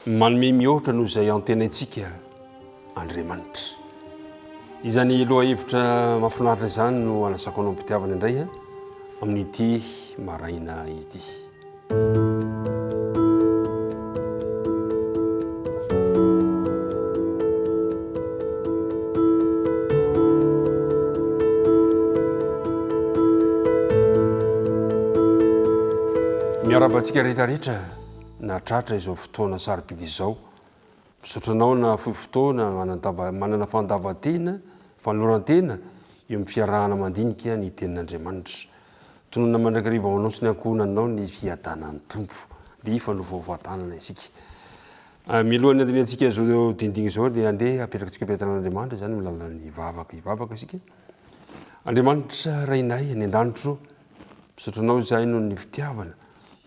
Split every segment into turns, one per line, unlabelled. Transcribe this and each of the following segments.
Manome mihoatra noho izay antenaintsika Andriamanitra. Izany lohahevitra mahafinaritra izany no anasako anao am-pitiavana indray amin'ity maraina ity. Miarahaba antsika rehetra rehetra nahatratra izao fotoana sarobidy izao. Misaotra anao nahafoy fotoana, manana fandavan-tena, fanoloran-tena eo amin'ny fiarahana mandinika ny Tenin'Andriamanitra. Tononina mandrakariva ho anao sy ny ankohonanao ny fiadanan'ny Tompo. Dia hifanovaova tanana isika. Mialohan'ny handinihantsika izao dinidinika izao dia andeha hapetrakantsika am-piadanan'Andriamanitra izany amin'ny alalan'ny vavaka. Hivavaka isika. Andriamanitra Rainay any an-danitro, misaotra Anao izahay noho ny fitiavana,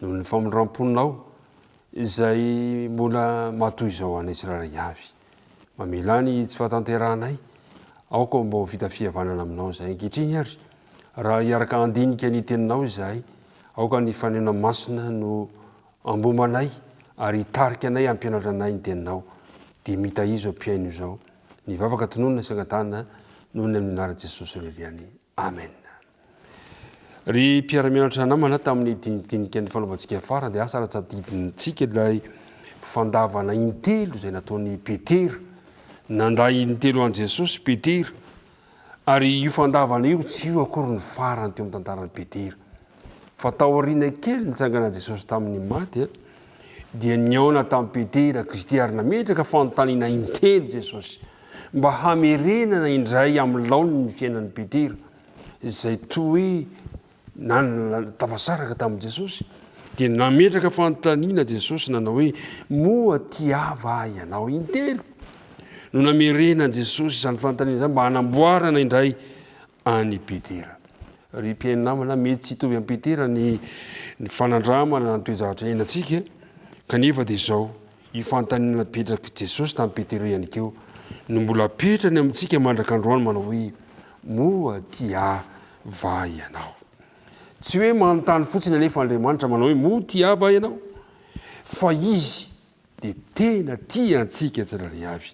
noho ny famindram-ponao izay mbola matoy izao anay tsirairay avy. Mamelà ny tsy fahatanterahanay, aoka mba ho vita fihavanana aminao izahay ankehitriny ary raha hiaraka handinika ny teninao izahay, aoka ny fanena masina no hambomba anay ary hitarika anay hampianatra anay ny teninao. Dia mitahizo izao mpihaino izao. Ny vavaka tononina sy angatahana noho ny amin'ny anaran'i Jesosy irery ihany. Amen. Ry mpiara-mianatra namana, tamin'ny dinidinika nifanaovantsika farany dia asa raha tadidintsika ilay fandavana intelo izay nataon'i Petera. Nandà intelo an'i Jesosy Petera. Ary io fandavana io tsy io akory ny farany teo amin'ny tantaran'i Petera. Fa taoriana kely nitsanganan'i Jesosy tamin'ny maty, dia nihaona tamin'i Petera Kristy ary nametraka fanontaniana intelo Jesosy mba hamerenana indray amin'ny laoniny ny fiainan'i Petera izay toa hoe nanana tafasaraka tamin'i Jesosy, dia nametraka fanontaniana Jesosy nanao hoe, Moa tia va ianao? Intelo no namerenan'i Jesosy izany fanontaniana izany mba hanamboarana indray an'i Petera. Ry mpihaino namana, mety tsy hitovy amin'i Petera ny ny fanandramana na ny toe-javatra iainantsika, kanefa dia izao, io fanontaniana napetrak'i Jesosy tamin'i Petera io ihany koa no mbola apetrany amintsika mandraka androany manao hoe, Moa tia va ianao? Tsy hoe manontany fotsiny anefa Andriamanitra manao hoe moa tia va ianao? Fa Izy dia tena tia antsika tsirairay avy.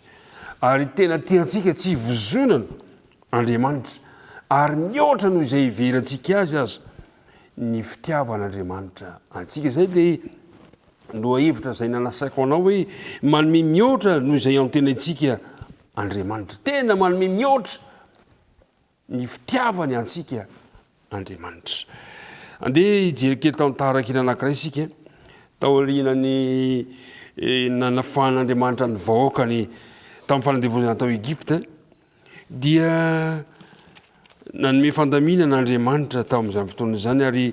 Ary tena tia antsika tsy hivozonana Andriamanitra, ary mihoatra noho izay iheverantsika Azy aza ny fitiavan'Andriamanitra antsika. Izay ilay lohahevitra izay nanasaiko anao hoe manome mihoatra noho izay antenaintsika Andriamanitra. Tena manome mihoatra ny fitiavany antsika Andriamanitra. Andeha hijery kely tantara kely anankiray isika. Taorian'ny eh, nanafahan'Andriamanitra ny vahoakany tamin'ny fanandevozana tao Egypta, dia nanome fandaminana Andriamanitra tamin'izany fotoana izany ary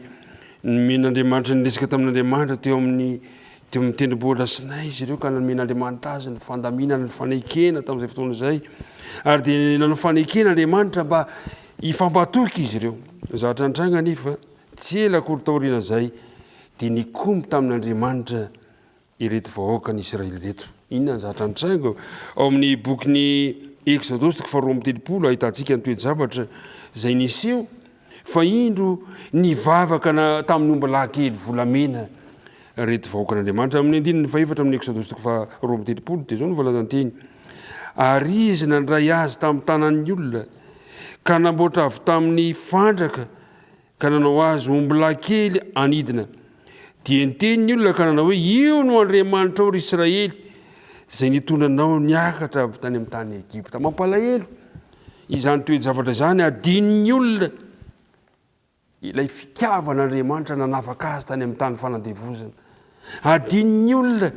nomen'Andriamanitra niresaka tamin'Andriamanitra teo amin'ny teo amin'ny tendrombohitra Sinay izy ireo ka nomen'Andriamanitra azy ny fandaminana ny fanekena tamin'izay fotoana izay ary dia nanao fanekena Andriamanitra mba hifampatoky izy ireo. Ny zavatra nitranga anefa tsy ela akory taorian'izay dia nikomy tamin'Andriamanitra ireto vahoakan'i Israely ireto. Inona ny zavatra nitranga? Ao amin'ny bokin'ny Eksodosy toko faharoa amby 30 ahitantsika ny toe-javatra izay niseho fa indro nivavaka na tamin'ny ombilahy kely volamena ireto vahoakan'Andriamanitra. Amin'ny andininy fahefatra amin'ny Eksodosy toko faharoa amby 30 dia izao no voalazan-teny: Ary izy nandray azy tamin'ny tanan'ny olona ka namboatra avy tamin'ny fandraka ka nanao azy ho ombilahy kely anidina. Dia niteny ny olona ka nanao hoe, Io no Andriamanitrao, ry Israely, izay nitondra anao niakatra avy tany amin'ny tany Egypta. Mampalahelo izany toe-javatra izany, adinon'ny olona ilay fitiavan'Andriamanitra nanafaka azy tany amin'ny tany fanandevozana. Adinon'ny olona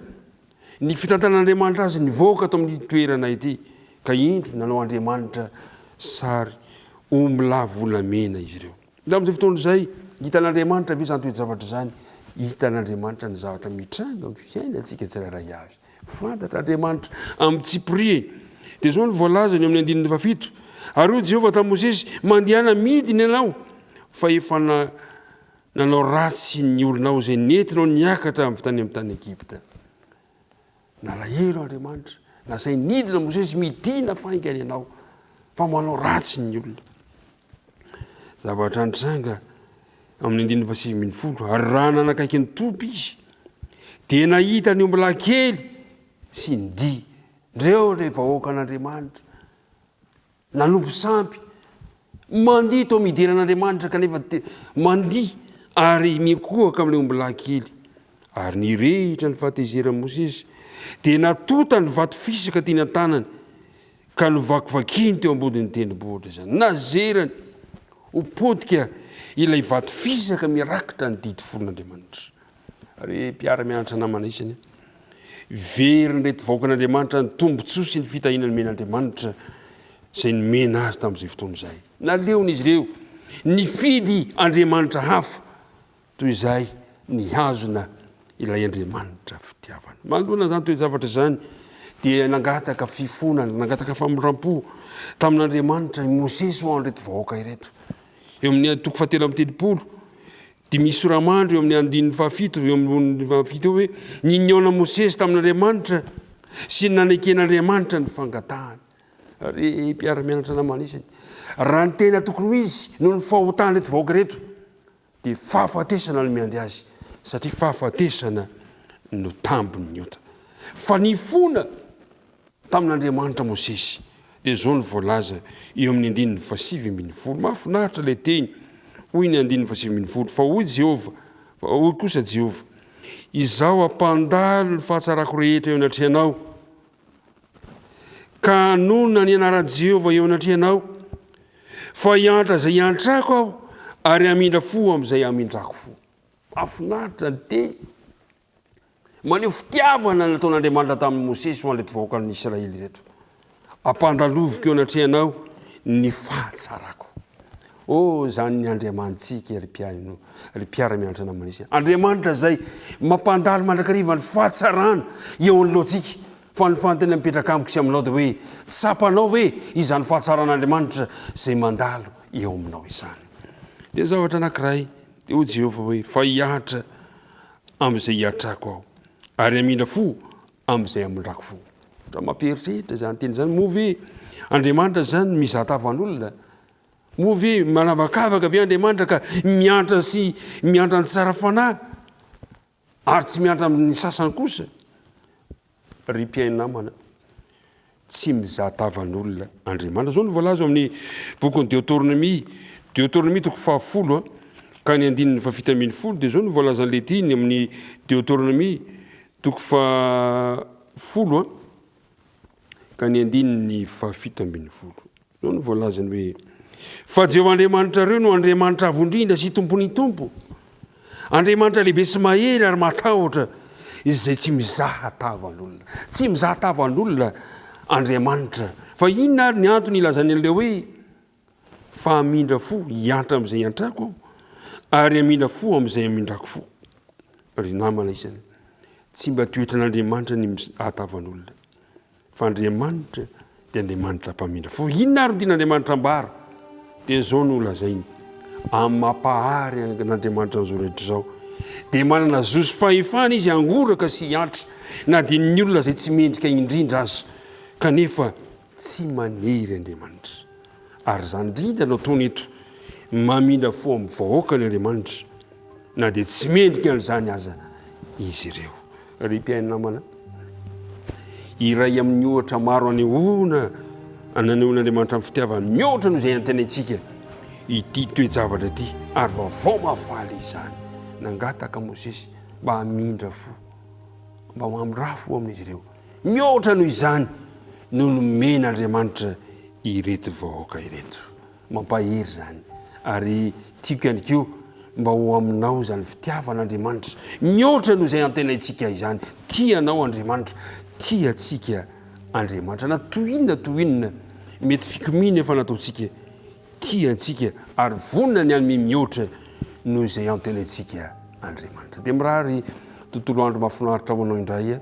ny fitantanan'Andriamanitra azy nivoaka tao amin'ity toerana ity, ka indro nanao Andriamanitra sary ombilahy volamena izy ireo. Tamin'izay fotoana izay, hitan'Andriamanitra ve izany toe-javatra izany? Hitan'Andriamanitra ny zavatra mitranga amin'ny fiainantsika tsirairay avy. Fantatr'Andriamanitra amin'ny tsipiriany. Dia izao no voalazany eo amin'ny andininy fahafito, Ary hoy Jehovah tamin'i Mosesy, Mandehana midina ianao, fa efa na, nanao ratsy ny olonao izay nentinao niakatra avy tany amin'ny tany Egypta. Nalahelo Andriamanitra. Nasainy nidina Mosesy, midina faingana ianao, fa manao ratsy ny olona. Zavatra nitranga amin'ny andininy faha 19, ary raha nanakaiky ny toby izy, dia nahita ny ombilahy kely. sy ny dihy. Ndreo ilay vahoakan'Andriamanitra nanompo sampy, mandihy toa midera an'Andriamanitra kanefa mandihy ary mikohaka amin'ilay ombilahy kely. Ary nirehitra ny fahatezeran'i Mosesy, dia natota ny vato fisaka teny an-tanany, ka novakivakiany teo ambodin'ny tendrombohitra izany. Nazerany ho potika ilay vato fisaka mirakitra ny didy folon'Andriamanitra. Ry mpiara-mianatra namana isany, verin'ireto vahoakan'Andriamanitra ny tombontsoa sy ny fitahiana nomen'Andriamanitra izay nomena azy tamin'izay fotoana izay. Naleon'izy ireo nifidy andriamanitra hafa toy izay nihazona ilay Andriamanitra fitiavana. Manoloana izany toe-javatra izany dia nangataka fifonana, nangataka famindram-po tamin'Andriamanitra i Mosesy ho an'ireto vahoaka ireto. Eo amin'ny toko fahatelo amby 30 dia misy sora-mandry eo amin'ny andininy fahafito, eo amin'ny fahafito eo hoe ny nihaona Mosesy tamin'Andriamanitra sy ny naneken'Andriamanitra ny fangatahany. Ry mpiara-mianatra namana isany, raha ny tena tokony ho izy noho ny fahotan'ireto vahoaka ireto dia fahafatesana no miandry azy satria fahafatesana no tambin'ny ota. Fa nifona tamin'Andriamanitra Mosesy. Dia izao no voalaza eo amin'ny andininy fahasivy ambin'ny folo. Mahafinaritra ilay teny. Hoy ny andininy fahasivy ambin'ny folo, Fa hoy Jehovah, fa hoy kosa Jehovah, Izaho hampandalo ny fahatsarako rehetra eo anatrehanao, ka hanonona ny anaran'i Jehovah eo anatrehanao, fa hiantra izay hiantrako aho, ary hamindra fo amin'izay hamindrako fo. Mahafinaritra ny teny. Maneho fitiavana nataon'Andriamanitra tamin'i Mosesy ho an'ireto vahoakan'ny Israely ireto. Ampandaloviko eo anatrehanao ny fahatsarako. Oh, izany ny Andriamanitsika, ry mpihaino, ry mpiara-mianatra namana isany. Andriamanitra izay mampandalo mandrakariva ny fahatsarana eo anoloantsika. Fa ny fanontaniana mipetraka amiko sy aminao dia hoe, tsapanao ve izany fahatsaran'Andriamanitra izay mandalo eo aminao izany? Dia zavatra anankiray, dia hoy Jehovah hoe, fa hihatra amin'izay hiatrako aho, ary hamindra fo amin'izay hamindrako fo. Raha mampieritreritra izany teny izany, moa ve Andriamanitra izany mizaha tavan'olona? Moa ve manavakavaka ve Andriamanitra ka miantra sy miantra ny tsara fanahy ary tsy miantra amin'ny sasany kosa? Ry mpihaino namana, tsy mizaha tavan'olona Andriamanitra. Izao no voalaza ao amin'ny bokin'ny Deoteronomia, Deoteronomia toko fahafolo ka ny andininy fahafito ambin'ny folo dia izao no voalazan'ilay teny amin'ny Deoteronomia toko fahafolo ka ny andininy fahafito ambin'ny folo. Izao no voalazany hoe, Fa Jehovah Andriamanitrareo no Andriamanitra Avo Indrindra sy Tompon'ny tompo, Andriamanitra lehibe sy mahery ary mahatahotra, izay tsy mizaha tavan'olona. Tsy mizaha tavan'olona Andriamanitra. Fa inona ary ny antony ilazany an'ilay hoe, Fa hamindra fo hiantra amin'izay hiantrako aho, ary hamindra fo amin'izay hamindrako fo. Ry namana isany, tsy mba toetran'Andriamanitra ny mizaha tavan'olona. Fa Andriamanitra dia Andriamanitra mpamindra fo. Inona ary no tian'Andriamanitra ambara? Dia izao no lazainy, amin'ny maha Mpahary an'Andriamanitra an'izao rehetra izao, dia manana zo sy fahefana Izy hangoraka sy hiantra, na dia ny olona izay tsy mendrika indrindra aza. Kanefa tsy manery Andriamanitra. Ary izany indrindra no ataony eto, mamindra fo amin'ny vahoakany Andriamanitra, na dia tsy mendrika an'izany aza izy ireo. Ry mpihaino namana, iray amin'ny ohatra maro anehoana nanehoan'Andriamanitra ny fitiavany mihoatra noho izay antenaintsika ity toe-javatra ity, ary vaovao mahafaly izany. Nangataka Mosesy mba hamindra fo, mba hamindra fo amin'izy ireo. Mihoatra noho izany no nomen'Andriamanitra ireto vahoaka ireto. Mampahery izany. Ary tiako ihany koa mba ho aminao izany fitiavan'Andriamanitra mihoatra noho izay antenaintsika izany. Tia anao Andriamanitra, tia antsika Andriamanitra. Na toy inona toy inona mety fikomiana efa nataontsika, tia antsika ary vonona ny hanome mihoatra noho izay antenaintsika Andriamanitra. Dia mirary tontolo andro mahafinaritra ho anao indray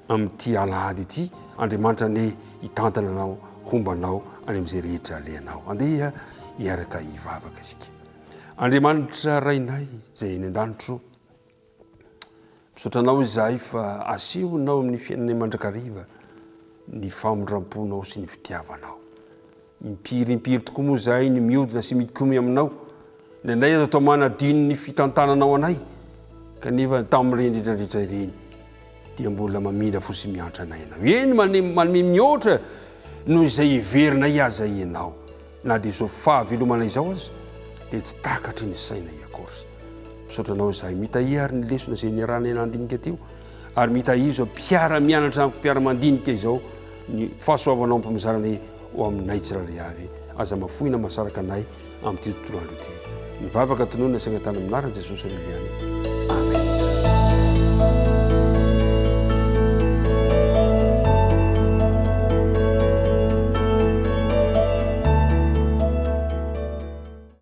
amin'ity alahady ity. Andriamanitra anie hitantana anao, homba anao any amin'izay rehetra alehanao. Andeha hiaraka hivavaka isika. Andriamanitra Rainay izay eny an-danitro, misaotra anao izahay fa asehonao amin'ny fiainanay mandrakariva ny famindram-ponao sy ny fitiavanao. Impiry impiry tokoa moa izahay ny miodina sy mikomy aminao. Indraindray aza toa manadino ny fitantananao anay, kanefa tamin'ireny rehetra rehetra ireny. dia mbola mamindra fo sy miantra anay Ianao. Eny, manome mihoatra noho izay heverinay aza Ianao. Na dia izao fahavelomana izao aza dia tsy takatry ny sainay akory. Misaotra Anao izahay. Mitahia ary ny lesona izay niarahanay nandinika teo, ary mitahia izao mpiara-mianatra amiko mpiara-mandinika izao ny fahasoavanao ampimizaranay ho aminay tsirairay avy. Aza mafoina masaraka anay amin'ity tontolo andro ity. Ny vavaka tononina sy angatahana amin'ny anaran'i Jesosy irery ihany.